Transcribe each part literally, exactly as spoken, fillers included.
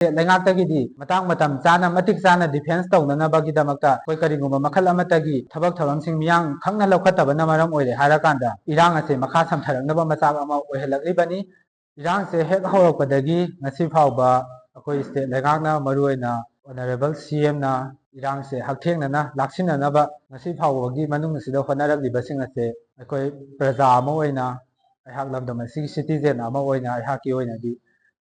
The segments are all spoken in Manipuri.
ꯂꯩꯉꯥꯛꯇꯒꯤꯗꯤ ꯃꯇꯥꯡ ꯃꯇꯝ ꯆꯥꯅ, ꯃꯇꯤꯛ ꯆꯥꯅ defence ꯇꯧꯅꯅꯕꯒꯤꯗꯃꯛꯇ ꯑꯩꯈꯣꯏ ꯀꯔꯤꯒꯨꯝꯕ ꯃꯈꯜ ꯑꯃꯠꯇꯒꯤ ꯊꯕꯛ ꯊꯧꯔꯝꯁꯤꯡ ꯃꯤꯌꯥꯝ ꯈꯪꯅ ꯂꯧꯈꯠꯇꯕꯅ ꯃꯔꯝ ꯑꯣꯏꯔꯦ ꯍꯥꯏꯔꯀꯥꯟꯗ ꯏꯔꯥꯡ ꯑꯁꯦ ꯃꯈꯥ ꯁꯝꯊꯔꯛꯅꯕ ꯃꯆꯥꯛ ꯑꯃ ꯑꯣꯏꯍꯜꯂꯛꯂꯤꯕꯅꯤ꯫ ꯏꯔꯥꯡꯁꯦ ꯍꯦꯛ ꯍꯧꯔꯛꯄꯗꯒꯤ ꯉꯁꯤ ꯐꯥꯎꯕ ꯑꯩꯈꯣꯏ state ꯂꯩꯉꯥꯛꯅ, ꯃꯔꯨꯑꯣꯏꯅ Honourable C M ꯅ ꯏꯔꯥꯡꯁꯦ ꯍꯛꯊꯦꯡꯅꯅ ꯂꯥꯛꯁꯤꯟꯅꯅꯕ ꯉꯁꯤ ꯐꯥꯎꯕꯒꯤ ꯃꯅꯨꯡ ꯑꯁꯤꯗ ꯍꯣꯠꯅꯔꯛꯂꯤꯕꯁꯤꯡ ꯑꯁꯦ ꯑꯩꯈꯣꯏ ꯄ꯭ꯔꯖꯥ ꯑꯃ ꯑꯣꯏꯅ, ꯑꯩꯍꯥꯛ ꯂꯝꯗꯝ ꯑꯁꯤꯒꯤ citizen ꯑꯃ ꯑꯣꯏꯅ ꯑꯩꯍꯥꯛꯀꯤ ꯑꯣꯏꯅꯗꯤ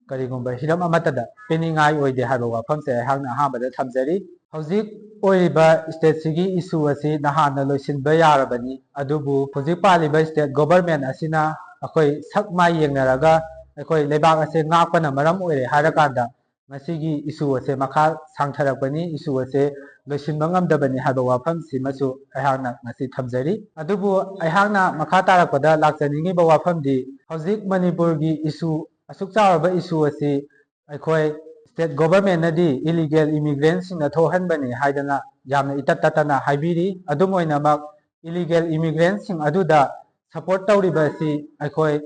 ꯀꯔꯤꯒꯨꯝꯕ ꯍꯤꯔꯝ ꯑꯃꯠꯇꯗ ꯄꯦꯟꯅꯤꯡꯉꯥꯏ ꯑꯣꯏꯗꯦ ꯍꯥꯏꯕ ꯋꯥꯐꯝꯁꯦ ꯑꯩꯍꯥꯛꯅ ꯑꯍꯥꯟꯕꯗ ꯊꯝꯖꯔꯤ꯫ ꯍꯧꯖꯤꯛ ꯑꯣꯏꯔꯤꯕ state ꯁꯤꯒꯤ issue ꯑꯁꯤ ꯅꯍꯥꯟꯅ ꯂꯣꯏꯁꯤꯟꯕ ꯌꯥꯔꯕꯅꯤ, ꯑꯗꯨꯕꯨ ꯍꯧꯖꯤꯛ ꯄꯥꯜꯂꯤꯕ state government ꯑꯁꯤꯅ ꯑꯩꯈꯣꯏ ꯁꯛ ꯃꯥꯏ ꯌꯦꯡꯅꯔꯒ ꯑꯩꯈꯣꯏ ꯂꯩꯕꯥꯛ ꯑꯁꯦ ꯉꯥꯛꯄꯅ ꯃꯔꯝ ꯑꯣꯏꯔꯦ ꯍꯥꯏꯔꯀꯥꯟꯗ ꯉꯁꯤꯒꯤ issue ꯑꯁꯦ ꯃꯈꯥ ꯁꯥꯡꯊꯔꯛꯄꯅꯤ, issue ꯑꯁꯦ ꯂꯣꯏꯁꯤꯟꯕ ꯉꯝꯗꯕꯅꯤ ꯍꯥꯏꯕ ꯋꯥꯐꯝꯁꯤꯃꯁꯨ ꯑꯩꯍꯥꯛꯅ ꯉꯁꯤ ꯊꯝꯖꯔꯤ꯫ ꯑꯗꯨꯕꯨ ꯑꯩꯍꯥꯛꯅ ꯃꯈꯥ ꯇꯥꯔꯛꯄꯗ ꯂꯥꯛꯆꯅꯤꯡꯉꯤꯕ ꯋꯥꯐꯝꯗꯤ, ꯍꯧꯖꯤꯛ ꯃꯅꯤꯄꯨꯔꯒꯤ issue, ꯑꯁꯨꯛ ꯆꯥꯎꯔꯕ issue ꯑꯁꯤ ꯑꯩꯈꯣꯏ state government ꯅꯗꯤ illegal immigrant ꯁꯤꯡꯅ ꯊꯣꯛꯍꯟꯕꯅꯤ ꯍꯥꯏꯗꯅ ꯌꯥꯝꯅ ꯏꯇꯠ ꯇꯠꯇꯅ ꯍꯥꯏꯕꯤꯔꯤ꯫ ꯑꯗꯨꯝ ꯑꯣꯏꯅꯃꯛ, illegal immigrant ꯁꯤꯡ ꯑꯗꯨꯗ support ꯇꯧꯔꯤꯕ ꯑꯁꯤ ꯑꯩꯈꯣꯏ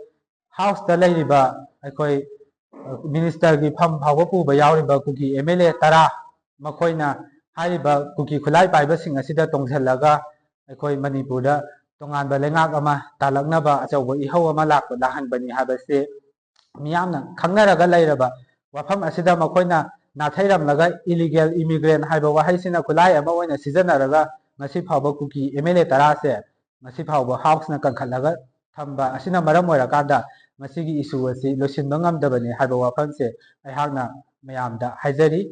House ꯇ ꯂꯩꯔꯤꯕ ꯑꯩꯈꯣꯏ minister ꯒꯤ ꯐꯝ ꯐꯥꯎꯕ ꯄꯨꯕ ꯌꯥꯎꯔꯤꯕ ꯀꯨꯀꯤ M L A ꯇꯔꯥ, ꯃꯈꯣꯏꯅ ꯍꯥꯏꯔꯤꯕ ꯀꯨꯀꯤ ꯈꯨꯠꯂꯥꯏ ꯄꯥꯏꯕꯁꯤꯡ ꯑꯁꯤꯗ ꯇꯣꯡꯁꯤꯜꯂꯒ ꯑꯩꯈꯣꯏ ꯃꯅꯤꯄꯨꯔꯗ ꯇꯣꯉꯥꯟꯕ ꯂꯩꯉꯥꯛ ꯑꯃ ꯇꯥꯜꯂꯛꯅꯕ ꯑꯆꯧꯕ ꯏꯍꯧ ꯑꯃ ꯂꯥꯛꯄ, ꯂꯥꯛꯍꯟꯕꯅꯤ ꯍꯥꯏꯕꯁꯤ ꯃꯤꯌꯥꯝꯅ ꯈꯪꯅꯔꯒ ꯂꯩꯔꯕ ꯋꯥꯐꯝ ꯑꯁꯤꯗ ꯃꯈꯣꯏꯅ ꯅꯥꯊꯩꯔꯝꯂꯒ illegal immigrant ꯍꯥꯏꯕ ꯋꯥꯍꯩꯁꯤꯅ ꯈꯨꯠꯂꯥꯏ ꯑꯃ ꯑꯣꯏꯅ ꯁꯤꯖꯤꯟꯅꯔꯒ ꯉꯁꯤ ꯐꯥꯎꯕ ꯀꯨꯀꯤ M L A ꯇꯔꯥꯁꯦ ꯉꯁꯤ ꯐꯥꯎꯕ House ꯅ ꯀꯟꯈꯠꯂꯒ ꯊꯝꯕ ꯑꯁꯤꯅ ꯃꯔꯝ ꯑꯣꯏꯔꯀꯥꯟꯗ ꯃꯁꯤꯒꯤ issue ꯑꯁꯤ ꯂꯣꯏꯁꯤꯟꯕ ꯉꯝꯗꯕꯅꯤ ꯍꯥꯏꯕ ꯋꯥꯐꯝꯁꯦ ꯑꯩꯍꯥꯛꯅ ꯃꯌꯥꯝꯗ ꯍꯥꯏꯖꯔꯤ꯫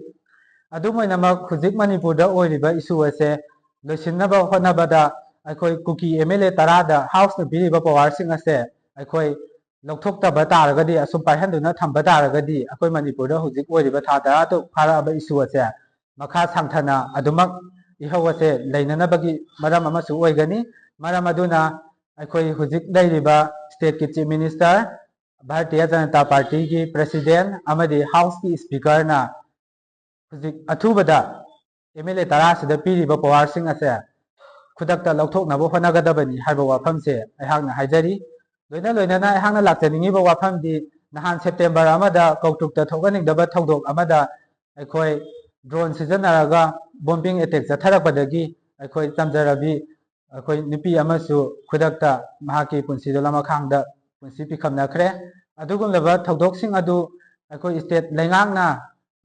ꯑꯗꯨꯝ ꯑꯣꯏꯅꯃꯛ, ꯍꯧꯖꯤꯛ ꯃꯅꯤꯄꯨꯔꯗ ꯑꯣꯏꯔꯤꯕ issue ꯑꯁꯦ ꯂꯣꯏꯁꯤꯟꯅꯕ ꯍꯣꯠꯅꯕꯗ ꯑꯩꯈꯣꯏ ꯀꯨꯀꯤ M L A ꯇꯔꯥꯗ House ꯅ ꯄꯤꯔꯤꯕ power ꯁꯤꯡ ꯑꯁꯦ ꯑꯩꯈꯣꯏ ꯂꯧꯊꯣꯛꯇꯕ ꯇꯥꯔꯒꯗꯤ, ꯑꯁꯨꯝ ꯄꯥꯏꯍꯟꯗꯨꯅ ꯊꯝꯕ ꯇꯥꯔꯒꯗꯤ, ꯑꯩꯈꯣꯏ ꯃꯅꯤꯄꯨꯔꯗ ꯍꯧꯖꯤꯛ ꯑꯣꯏꯔꯤꯕ ꯊꯥ ꯇꯔꯥ ꯇꯔꯨꯛ ꯐꯥꯔꯛꯑꯕ issue ꯑꯁꯦ ꯃꯈꯥ ꯁꯥꯡꯊꯅ ꯑꯗꯨꯃꯛ ꯏꯍꯧ ꯑꯁꯦ ꯂꯩꯅꯅꯕꯒꯤ ꯃꯔꯝ ꯑꯃꯁꯨ ꯑꯣꯏꯒꯅꯤ꯫ ꯃꯔꯝ ꯑꯗꯨꯅ ꯑꯩꯈꯣꯏ ꯍꯧꯖꯤꯛ ꯂꯩꯔꯤꯕ state ꯀꯤ Chief Minister, ꯚꯥꯔꯇꯤꯌ ꯖꯅꯇꯥ ꯄꯥꯔꯇꯤꯒꯤ President ꯑꯃꯗꯤ House ꯀꯤ Speaker ꯅ ꯍꯧꯖꯤꯛ ꯑꯊꯨꯕꯗ M L A ꯇꯔꯥꯁꯤꯗ ꯄꯤꯔꯤꯕ power ꯁꯤꯡ ꯑꯁꯦ ꯈꯨꯗꯛꯇ ꯂꯧꯊꯣꯛꯅꯕ ꯍꯣꯠꯅꯒꯗꯕꯅꯤ ꯍꯥꯏꯕ ꯋꯥꯐꯝꯁꯦ ꯑꯩꯍꯥꯛꯅ ꯍꯥꯏꯖꯔꯤ꯫ ꯂꯣꯏꯅ ꯂꯣꯏꯅꯅ ꯑꯩꯍꯥꯛꯅ ꯂꯥꯛꯆꯅꯤꯡꯉꯤꯕ ꯋꯥꯐꯝꯗꯤ, ꯅꯍꯥꯟ ꯁꯦꯞꯇꯦꯝꯕꯔ ꯑꯃꯗ ꯀꯧꯇ꯭ꯔꯨꯛꯇ ꯊꯣꯛꯍꯟꯅꯤꯡꯗꯕ ꯊꯧꯗꯣꯛ ꯑꯃꯗ ꯑꯩꯈꯣꯏ ꯗ꯭ꯔꯣꯟ ꯁꯤꯖꯤꯟꯅꯔꯒ ꯕꯣꯝꯕꯤꯡ ꯑꯦꯇꯦꯛ ꯆꯠꯊꯔꯛꯄꯗꯒꯤ ꯑꯩꯈꯣꯏ ꯆꯝꯖꯔꯕꯤ, ꯑꯩꯈꯣꯏ ꯅꯨꯄꯤ ꯑꯃꯁꯨ ꯈꯨꯗꯛꯇ ꯃꯍꯥꯛꯀꯤ ꯄꯨꯟꯁꯤꯗꯣ ꯂꯃꯈꯥꯡꯗ ꯄꯨꯟꯁꯤ ꯄꯤꯈꯝꯅꯈ꯭ꯔꯦ꯫ ꯑꯗꯨꯒꯨꯝꯂꯕ ꯊꯧꯗꯣꯛꯁꯤꯡ ꯑꯗꯨ ꯑꯩꯈꯣꯏ ꯁ꯭ꯇꯦꯠ ꯂꯩꯉꯥꯛꯅ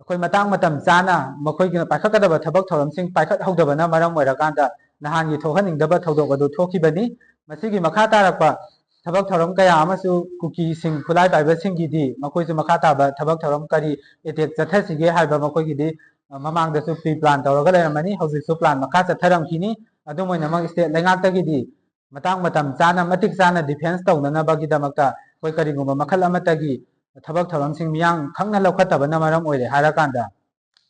ꯑꯩꯈꯣꯏ ꯃꯇꯥꯡ ꯃꯇꯝ ꯆꯥꯅ ꯃꯈꯣꯏꯒꯤꯅ ꯄꯥꯏꯈꯠꯀꯗꯕ ꯊꯕꯛ ꯊꯧꯔꯝꯁꯤꯡ ꯄꯥꯏꯈꯠꯍꯧꯗꯕꯅ ꯃꯔꯝ ꯑꯣꯏꯔꯀꯥꯟꯗ ꯅꯍꯥꯟꯒꯤ ꯊꯣꯛꯍꯟꯅꯤꯡꯗꯕ ꯊꯧꯗꯣꯛ ꯑꯗꯨ ꯊꯣꯛꯈꯤꯕꯅꯤ꯫ ꯃꯁꯤꯒꯤ ꯃꯈꯥ ꯇꯥꯔꯛꯄ ꯊꯕꯛ ꯊꯧꯔꯝ ꯀꯌꯥ ꯑꯃꯁꯨ ꯀꯨꯀꯤꯁꯤꯡ, ꯈꯨꯠꯂꯥꯏ ꯄꯥꯏꯕꯁꯤꯡꯒꯤꯗꯤ ꯃꯈꯣꯏꯁꯨ ꯃꯈꯥ ꯇꯥꯕ ꯊꯕꯛ ꯊꯧꯔꯝ ꯀꯔꯤ ꯑꯦꯇꯦꯛ ꯆꯠꯊꯁꯤꯒꯦ ꯍꯥꯏꯕ ꯃꯈꯣꯏꯒꯤꯗꯤ, ꯑ, ꯃꯃꯥꯡꯗꯁꯨ ꯄ꯭ꯔꯤ ꯄ꯭ꯂꯥꯟ ꯇꯧꯔꯒ ꯂꯩꯔꯝꯃꯅꯤ꯫ ꯍꯧꯖꯤꯛꯁꯨ ꯄ꯭ꯂꯥꯟ ꯃꯈꯥ ꯆꯠꯊꯔꯝꯈꯤꯅꯤ꯫ ꯑꯗꯨꯝ ꯑꯣꯏꯅꯃꯛ ꯁ꯭ꯇꯦꯠ ꯂꯩꯉꯥꯛꯇꯒꯤꯗꯤ ꯃꯇꯥꯡ ꯃꯇꯝ ꯆꯥꯅ, ꯃꯇꯤꯛ ꯆꯥꯅ ꯗꯤꯐꯦꯟꯁ ꯇꯧꯅꯅꯕꯒꯤꯗꯃꯛꯇ ꯑꯩꯈꯣꯏ ꯀꯔꯤꯒꯨꯝꯕ ꯃꯈꯜ ꯑꯃꯠꯇꯒꯤ ꯊꯕꯛ ꯊꯧꯔꯝꯁꯤꯡ ꯃꯤꯌꯥꯝ ꯈꯪꯅ ꯂꯧꯈꯠꯇꯕꯅ ꯃꯔꯝ ꯑꯣꯏꯔꯦ ꯍꯥꯏꯔꯀꯥꯟꯗ,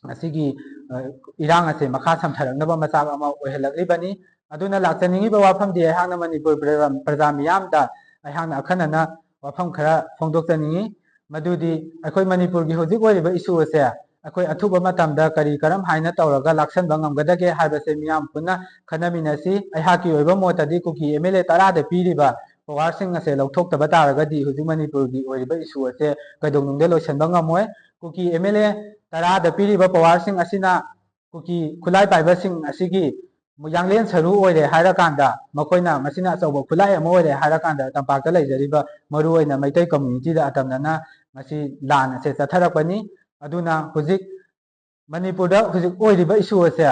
ꯉꯁꯤꯒꯤ, ꯑ, ꯏꯔꯥꯡ ꯑꯁꯦ ꯃꯈꯥ ꯁꯝꯊꯔꯛꯅꯕ ꯃꯆꯥꯛ ꯑꯃ ꯑꯣꯏꯍꯜꯂꯛꯂꯤꯕꯅꯤ꯫ ꯑꯗꯨꯅ ꯂꯥꯛꯆꯅꯤꯡꯉꯤꯕ ꯋꯥꯐꯝꯗꯤ, ꯑꯩꯍꯥꯛꯅ ꯃꯅꯤꯄꯨꯔ ꯄ꯭ꯔꯖꯥ, ꯄ꯭ꯔꯖꯥ ꯃꯤꯌꯥꯝꯗ ꯑꯩꯍꯥꯛꯅ ꯑꯈꯟꯅꯅ ꯋꯥꯐꯝ ꯈꯔ ꯐꯣꯡꯗꯣꯛꯆꯅꯤꯡꯉꯤ꯫ ꯃꯗꯨꯗꯤ ꯑꯩꯈꯣꯏ ꯃꯅꯤꯄꯨꯔꯒꯤ ꯍꯧꯖꯤꯛ ꯑꯣꯏꯔꯤꯕ ꯏꯁꯨ ꯑꯁꯦ ꯑꯩꯈꯣꯏ ꯑꯊꯨꯕ ꯃꯇꯝꯗ ꯀꯔꯤ ꯀꯔꯝ ꯍꯥꯏꯅ ꯇꯧꯔꯒ ꯂꯥꯛꯁꯟꯕ ꯉꯝꯒꯗꯒꯦ ꯍꯥꯏꯕꯁꯦ ꯃꯤꯌꯥꯝ ꯄꯨꯟꯅ ꯈꯟꯅꯃꯤꯟꯅꯁꯤ꯫ ꯑꯩꯍꯥꯛꯀꯤ ꯑꯣꯏꯕ ꯃꯣꯠꯇꯗꯤ ꯀꯨꯀꯤ ꯑꯦꯝ ꯑꯦꯜ ꯑꯦ ꯇꯔꯥꯗ ꯄꯤꯔꯤꯕ ꯄꯋꯥꯔꯁꯤꯡ ꯑꯁꯦ ꯂꯧꯊꯣꯛꯇꯕ ꯇꯥꯔꯒꯗꯤ ꯍꯧꯖꯤꯛ ꯃꯅꯤꯄꯨꯔꯒꯤ ꯑꯣꯏꯔꯤꯕ ꯏꯁꯨ ꯑꯁꯦ ꯀꯩꯗꯧꯅꯨꯡꯗ ꯂꯣꯏꯁꯤꯟꯕ ꯉꯝꯃꯣꯏ꯫ ꯀꯨꯀꯤ ꯑꯦꯝ ꯑꯦꯜ ꯑꯦ ꯇꯔꯥꯗ ꯄꯤꯔꯤꯕ ꯄꯋꯥꯔꯁꯤꯡ ꯑꯁꯤꯅ ꯀꯨꯀꯤ ꯈꯨꯠꯂꯥꯏ ꯄꯥꯏꯕꯁꯤꯡ ꯑꯁꯤꯒꯤ ꯌꯥꯡꯂꯦꯟ ꯁꯔꯨ ꯑꯣꯏꯔꯦ ꯍꯥꯏꯔꯀꯥꯟꯗ, ꯃꯈꯣꯏꯅ ꯃꯁꯤꯅ ꯑꯆꯧꯕ ꯈꯨꯠꯂꯥꯏ ꯑꯃ ꯑꯣꯏꯔꯦ ꯍꯥꯏꯔꯀꯥꯟꯗ, ꯇꯝꯄꯥꯛꯇ ꯂꯩꯖꯔꯤꯕ ꯃꯔꯨꯑꯣꯏꯅ ꯃꯩꯇꯩ ꯀꯝꯃ꯭ꯌꯨꯅꯤꯇꯤꯗ ꯑꯇꯝꯅꯅ ꯃꯁꯤ ꯂꯥꯟ ꯑꯁꯦ ꯆꯠꯊꯔꯛꯄꯅꯤ꯫ ꯑꯗꯨꯅ ꯍꯧꯖꯤꯛ ꯃꯅꯤꯄꯨꯔꯗ ꯍꯧꯖꯤꯛ ꯑꯣꯏꯔꯤꯕ ꯏꯁꯨ ꯑꯁꯦ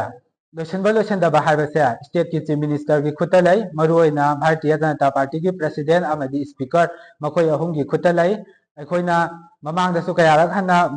ꯂꯣꯏꯁꯤꯟꯕ ꯂꯣꯏꯁꯤꯟꯗꯕ ꯍꯥꯏꯕꯁꯦ ꯁ꯭ꯇꯦꯠꯀꯤ ꯆꯤꯐ ꯃꯤꯅꯤꯁꯇꯔꯒꯤ ꯈꯨꯠꯇ ꯂꯩ, ꯃꯔꯨꯑꯣꯏꯅ ꯚꯥꯔꯇꯤꯌ ꯖꯅꯇꯥ ꯄꯥꯔꯇꯤꯒꯤ ꯄ꯭ꯔꯁꯤꯗꯦꯟ ꯑꯃꯗꯤ ꯁ꯭ꯄꯤꯀꯔ, ꯃꯈꯣꯏ ꯑꯍꯨꯝꯒꯤ ꯈꯨꯠꯇ ꯂꯩ꯫ ꯑꯩꯈꯣꯏꯅ ꯃꯃꯥꯡꯗꯁꯨ ꯀꯌꯥꯔꯛ ꯍꯟꯅ